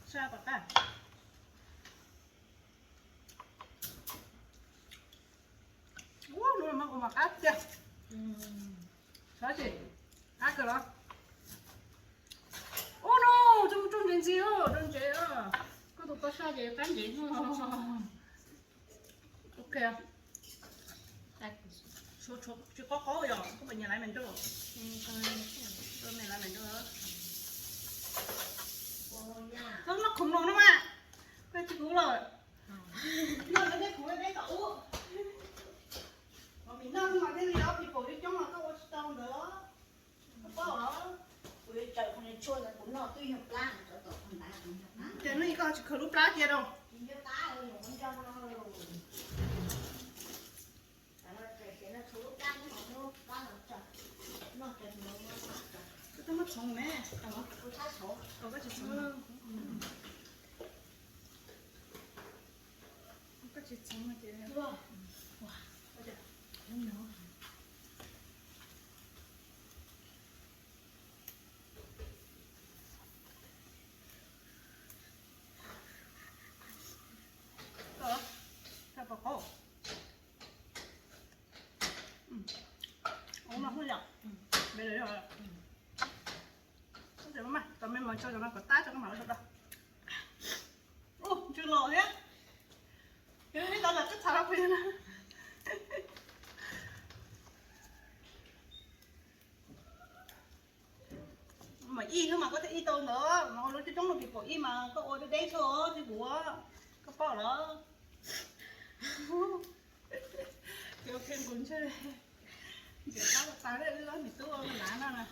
Sa tom qab. Ub, no mas ua mas qab tiag. Xav ces qab kawg los. Ub no, rau ntses ntxiv, rau ntses. Koj tus paj saj ces qab ntses no. Ok. Tsis qob qaub yog koj puas nyiam laiv me nrauj? Koj nyiam laiv me nrauj. Koj noj khoom no no mas. Koj tsis kuv lawm. Noj deb khoom deb tom ub. Mas mis noj mas thiaj li ob pis paum coob coob los koj ua tsis tau ntawd. Koj paub os. Kuv yuav tsaws qhov niag tshuaj ntawd kuv noj twb yog plab, tsov tom qhov ntawd. Ces hnub ib koj tsis khaws lub plab cia rau. Koj twb muab txhoov me. Koj tsis txhoov, koj tsis txhoov ces Ua no xwb yom. Tab sis mas kom me mos tso cov no kom tab tso koj mam ua sawv daws. Ua ntsws los thiab. Yog ib tau los twb txhav rau peb na. Mas ib xwb mas koj thiaj ib tau ntawd, mas lub coob coob no pis paum ib mas koj ua deb deb xwb os tsis kuv, koj paub los. Ces ua kheej kuv ntshe ntxias qab tas li wb ob niam tub ua lav no na.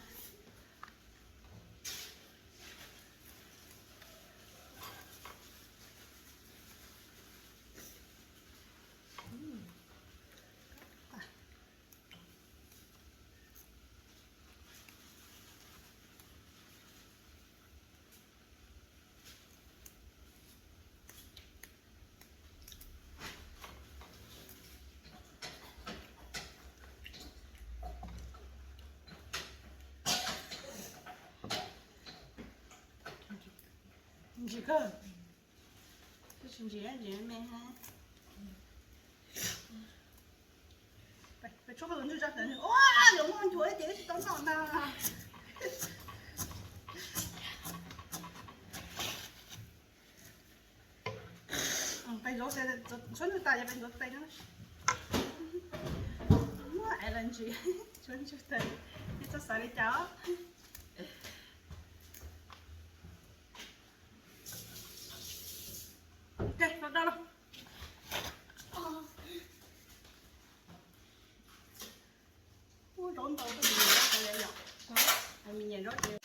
Ntsim kawg. Twb tsis ntsim, ntsim me. Peb tshuab koj tus ntswg tso ntawd. Ua, yuav muaj nchuav ces wb tsis tau noj na. Peb ntxuav, tshuab ntswg tas ces peb ntxuav tes no. Muaj es las ntsis, tshuab ntswg tas, tsis txhob xav li cas. Ok, los do los. Ub, zaub ntau, koj nyiam zaub, koj yom, yom. Nyiam zaub ces